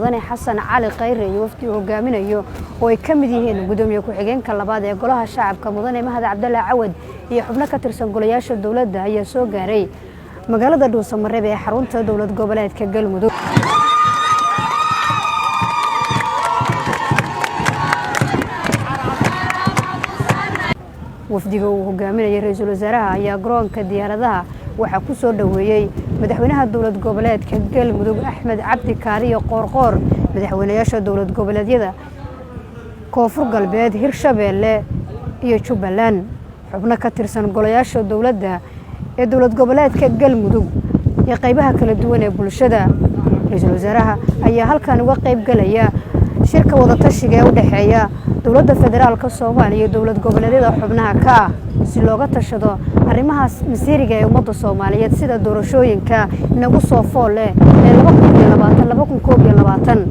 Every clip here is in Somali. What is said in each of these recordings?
Mudane Xasan Cali Khayre iyo wafdi uu hogaaminayo oo ay ka mid yihiin gudoomiye ku-xigeenka labaad ee Golaha Shacabka Mudane Mahad Cabdalla Cawad iyo xubno ka tirsan golayaasha dowladda ayaa soo gaaray magaalada Dhuusamareeb ee xarunta dowlad goboleedka Galmudug. Wafdiga uu hogaaminayay ra-iisul wasaaraha ayaa garoonka diyaaradaha waxaa ku soo dhoweeyey madaxweynaha dowlad goboleedka Galmudug Axmed Cabdi Kaariyo Qoorqoor, madaxweynayaasha dowlad goboleedyada Koonfur Galbeed, Hirshabeelle iyo Jubbaland, xubno ka tirsan golayaasha dowladda ee dowlad goboleedka Galmudug iyo qaybaha kala duwan ee bulshada. Ra-iisul wasaaraha ayaa halkan uga qayb galaya shirka wadatashiga ee u dhexeeya dowladda federaalka Soomaaliya iyo dowlad goboleedyada xubnaha ka ah si looga tashado arrimahaas masiiriga ee ummadda Soomaaliyeed sida doorashooyinka inagu soo fool leh ee 2020 2021,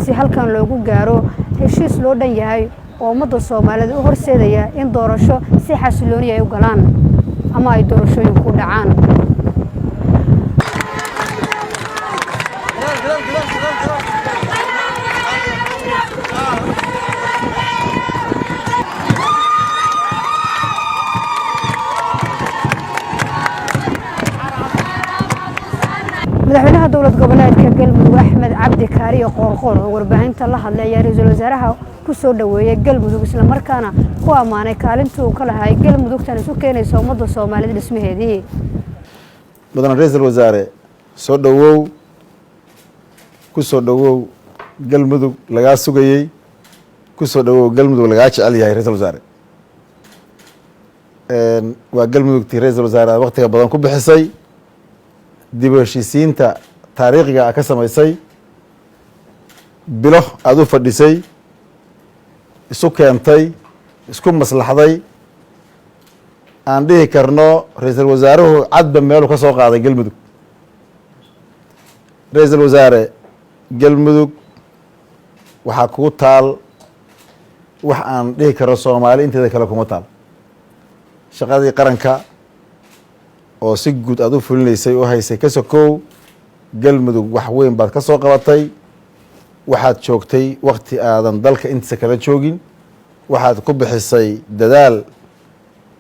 si halkan loogu gaaro heshiis loo dhan yahay oo ummadda Soomaaliyeed u horseedaya in doorasho si xasilooni ay u galaan ama ay doorashooyinku dhacaan. Madaxweynaha dowlad goboleedka Galmudug Axmed Cabdi Kaariyo Qoorqoor oo warbaahinta la hadlay ayaa ra-iisul wasaaraha ku soo dhoweeyey Galmudug, islamarkaana ku ammaanay kaalintii uu ka lahay Galmudugtan isu keenaysa ummadda Soomaalida dhismaheedii. Mudane ra-iisul wasaare, soo dhowow, ku soo dhowow Galmudug lagaa sugayey, ku soo dhowow Galmudug lagaa jecel yahay. Ra-isul wasaare, waa Galmudugtii ra-iisul wasaare aad waktiga badan ku bixisay, dib u heshiisiinta taariikhiga a ka samaysay, bilo aada u fadhisay, isu keentay, isku maslaxday. Aan dhihi karno ra-iisul wasaaruhu cadba meeluu ka soo qaaday Galmudug. Ra-iisul wasaare, Galmudug waxaa kugu taal wax aan dhihi karno Soomaali inteeda kale kuma taal. Shaqadii qaranka oo si guud aada u fulinaysay oo haysay ka sokow, Galmudug wax weyn baad ka soo qabatay. Waxaad joogtay wakti aadan dalka intiisa kala joogin, waxaad ku bixisay dadaal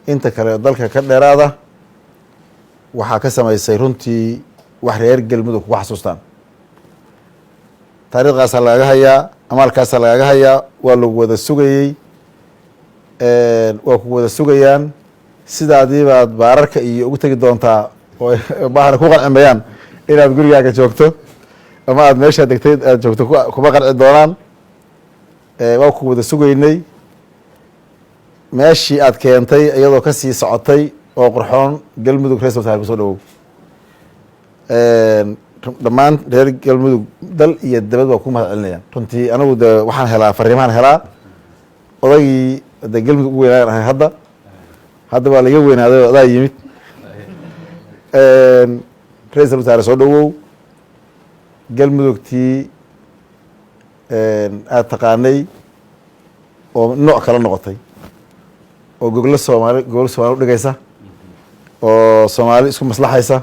inta kale dalka ka dheeraada, waxaa ka samaysay runtii wax reer Galmudug kuga xasuustaan. Taariikhdaasaa lagaga hayaa, amaalkaasaa lagaga hayaa. Waa lagu wada sugayey, waa ku wada sugayaan. Sidaadii baad baararka iyo ugu tegi doontaa oo baahna ku qancimayaan inaad gurigaaga joogto ama aad meeshaa degtay aad joogto kuma qanci doonaan. Waa ku wada sugaynay. Meeshii aad keentay iyadoo kasii socotay oo qurxoon Galmudug, ra-isul wasaare, kusoo dhawow. Dhammaan reer Galmudug dal iyo dabad waa ku mahad celinayaan. Runtii anigu de waxaan helaa fariimahan helaa, odagii de Galmudug ugu weynaayan ahay hadda, hadda waa laga weynaaday oo adaa yimid. Ra-iisul wasaare, soo dhawow. Galmudugtii aada taqaanay oo nooc kala noqotay oo goglo Soomaali, gogol Soomaali udhigaysa, oo Soomaali isku maslaxaysa,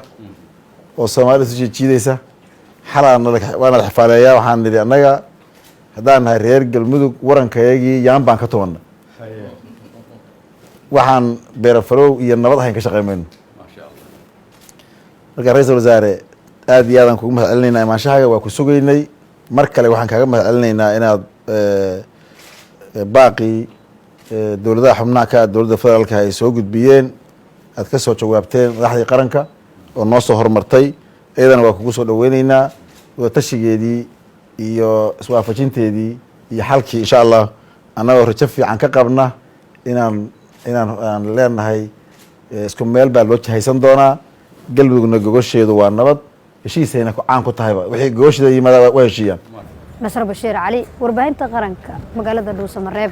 oo Soomaali isu jiijiidaysa, xalaa nala waa nala xifaaleeyaa. Waxaan nidhi annaga haddaan nahay reer Galmudug warankayagii yaan baan ka tubanna, waxaan beerafalow iyo nabad ahayn ka shaqey mayno. Marka ra-iisul wasaare, aad iyo aadaan kugu mahad celinaynaa imaanshahaaga, waa ku sugaynay. Mar kale waxaan kaaga mahad celinaynaa inaad baaqii dowladaha xubnaha ka dowladda federaalka ay soo gudbiyeen aad ka soo jawaabteen, madaxdii qaranka oo noo soo horumartay, iyadana waa kugu soo dhaweyneynaa. Wadatashigeedii iyo iswaafajinteedii iyo xalkii, insha Allah, annagoo rajo fiican ka qabna inaan aan leenahay isku meel baa loo jahaysan doonaa. Galmudugna gogosheedu waa nabad, heshiisayna caan ku tahayba, wixii gogosheeda yimaada waa heshiiyaan. Nasr Bashiir Cali, warbaahinta qaranka, magaalada Dhuusamareeb.